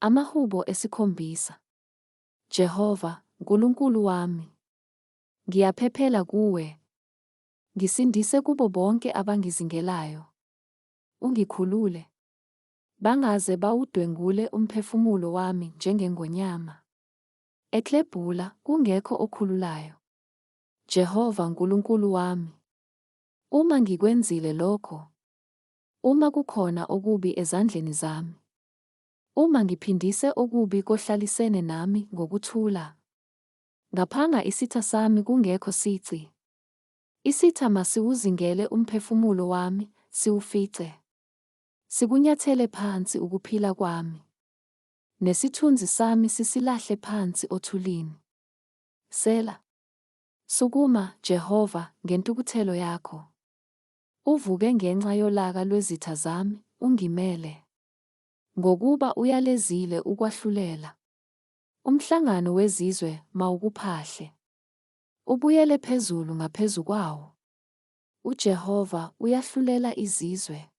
Amahubo esikhombisa. Jehova, Nkulunkulu wami, ngiyaphephela kuwe. Ngisindise kubo bonke abangizingelayo. Ungikhulule. Bangaze bawudwengule umphefumulo wami njengengonyama. Eklebhula, kungekho okhululayo. Jehova Nkulunkulu wami, uma ngikwenzile lokho, uma kukhona okubi ezandleni zami, uma ngiphindise okubi kohlalisene nami ngokuthula, ngaphanga isitha sami kungekho sici, isitha masiwuzingele umphefumulo wami, siwufice, sikunyathele phansi ukuphila kwami, nesithunzi sami sisilahle phansi othulini. Sela. Sukuma, Jehova, ngentukuthelo yakho. Uvuke ngenxa yolaka lwezitha zami, ungimele. Ngokuba uyalezile ukwahlulela. Umhlangano wezizwe mawukuphahle. Ubuyele phezulu ngaphezu kwawo. UJehova uyahlulela izizwe.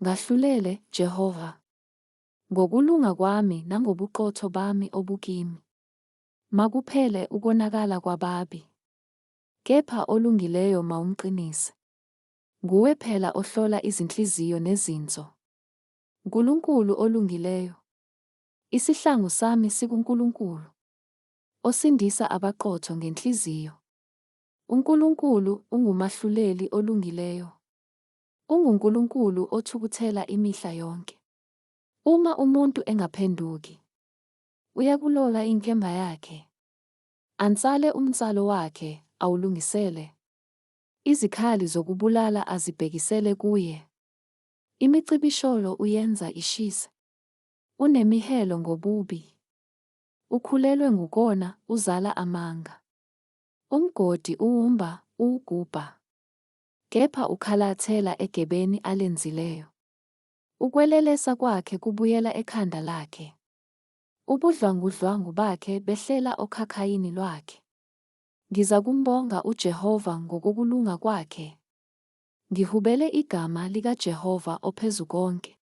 Ngahlulele, Jehova, ngokulunga kwami nangobuqotho bami obukimi. Makuphele ukonakala kwababi. Kepha olungileyo mawumqinise. Nguwe phela ohlola izinhliziyo nezinso. Nkulunkulu olungileyo. Isihlangu sami sikuNkulunkulu. Osindisa abaqotho ngenhliziyo. UNkulunkulu ungumahluleli olungileyo. UnguNkulunkulu othukuthela imihla yonke. Uma umuntu engaphenduki, uyakulola inkemba yakhe, ansale umnsalo wakhe, awulungisele. Izikhali zokubulala azibhekisele kuye. Imicibisholo uyenza ishise. Unemihelo ngobubi. Ukhulelwe ngukona, uzala amanga. Umgodi uwumba, uwugubha. Kepha ukhalathela egebeni alenzileyo. Ukwelelesa kwakhe kubuyela ekhanda lakhe. Ubudlwangudlwangu bakhe behlela okhakhayini lwakhe. Ngizakumbonga uJehova ngokokulunga kwakhe, ngihubele igama likaJehova oPhezukonke.